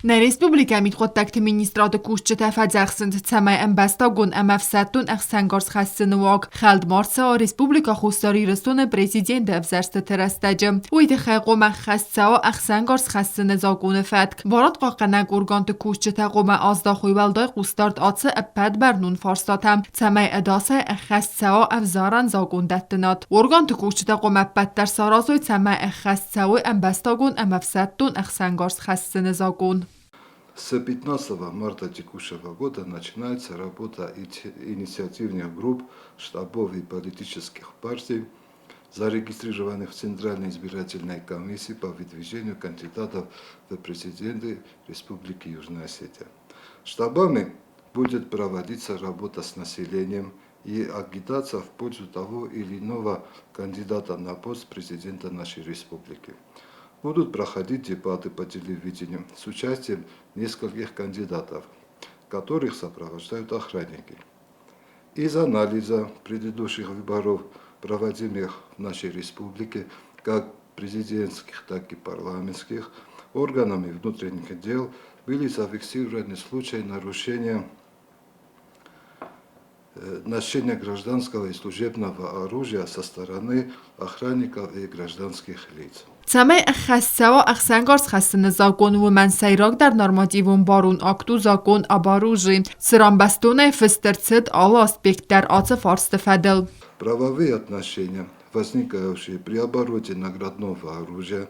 Нӕ республикӕйы мидхъуыддӕгты министрады кусджытӕ фӕдзӕхсынц, цӕмӕй ӕмбӕстагон ӕмӕ ӕфсӕддон ӕхсӕнгарз хӕссыны уаг хӕлд ма рцӕуа Республикӕ Хуссар Ирыстоны Президенты ӕвзӕрстыты рӕстӕджы. Уый тыххӕй хъуамӕ ӕххӕст цӕуа ӕхсӕнгарз хӕссыны законы фӕтк. Барадхъахъхъӕнӕг органты кусджытӕ хъуамӕ аздахой уӕлдай хъусдард ацы ӕппӕт бӕрнон фарстатӕм, цӕмӕй ӕдасӕй ӕххӕст цӕуа ӕвзарӕн закъондӕттынад. Органты кусджытӕ хъуамӕ ӕппӕт дӕр саразой, цӕмӕй ӕххӕст цӕуой ӕмбӕстагон ӕмӕ ӕфсӕддон ӕхсӕнгарз хӕссыны закъон. С 15 марта текущего года начинается работа инициативных групп, штабов и политических партий, зарегистрированных в Центральной избирательной комиссии по выдвижению кандидатов в президенты Республики Южная Осетия. Штабами будет проводиться работа с населением и агитация в пользу того или иного кандидата на пост президента нашей республики. Будут проходить дебаты по телевидению с участием нескольких кандидатов, которых сопровождают охранники. Из анализа предыдущих выборов, проводимых в нашей республике, как президентских, так и парламентских, органами внутренних дел были зафиксированы случаи нарушения ношения гражданского и служебного оружия со стороны охранников и гражданских лиц. Цӕмӕй ӕххӕст цӕуа ӕхсӕнгарз хӕссыны закъон, уымӕн сӕйрагдӕр нормативон барон акт у закон об оружии, цыран бӕстонӕй фыст ӕрцыд алы аспект дӕр ацы фарсты фӕдыл. Правовые отношения, возникающие при обороте наградного оружия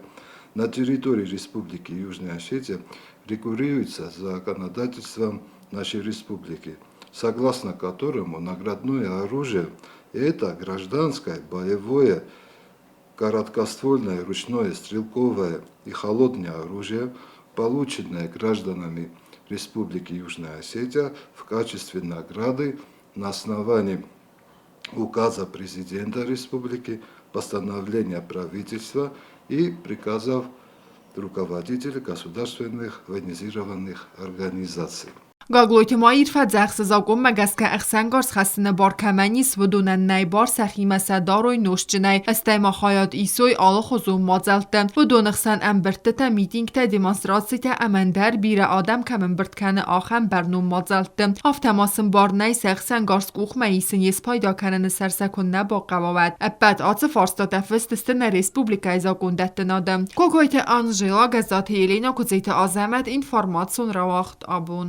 на территории Республики Южная Осетия, регулируются законодательством нашей республики, согласно которому наградное оружие – это гражданское боевое короткоствольное ручное стрелковое и холодное оружие, полученное гражданами Республики Южная Осетия в качестве награды на основании указа президента республики, постановления правительства и приказов руководителей государственных военизированных организаций. Гаглойты Маир фӕдзӕхсы закъонмӕ гӕсгӕ ӕхсӕнгарз хӕссыны бар кӕмӕн ис, уыдонӕн нӕй бар сӕхимӕ сӕ дарой нозтджынӕй, стӕй ма хайад исой алыхуызон мадзӕлтты. Уыдоны хсӕн ӕмбырдтытӕ, митингтӕ, демонстрацитӕ ӕмӕ ӕндӕр бирӕ адӕм кӕм ӕмбырд кӕны, ахӕм бӕрнон мадзӕлтты. Афтӕ ма сын бар нӕй сӕ ӕхсӕнгарз къухмӕ исын йе спайда кӕныны сӕр сӕ куыннӕ бахъӕуа, уӕд. Ӕппӕт ацы фарстатӕ фыст сты нӕ республикӕйы закъондӕттынады. Кокойты Анжела, Гӕззаты Еленӕ, Куыдзеты Азӕмӕт, информацион рауагъд абон.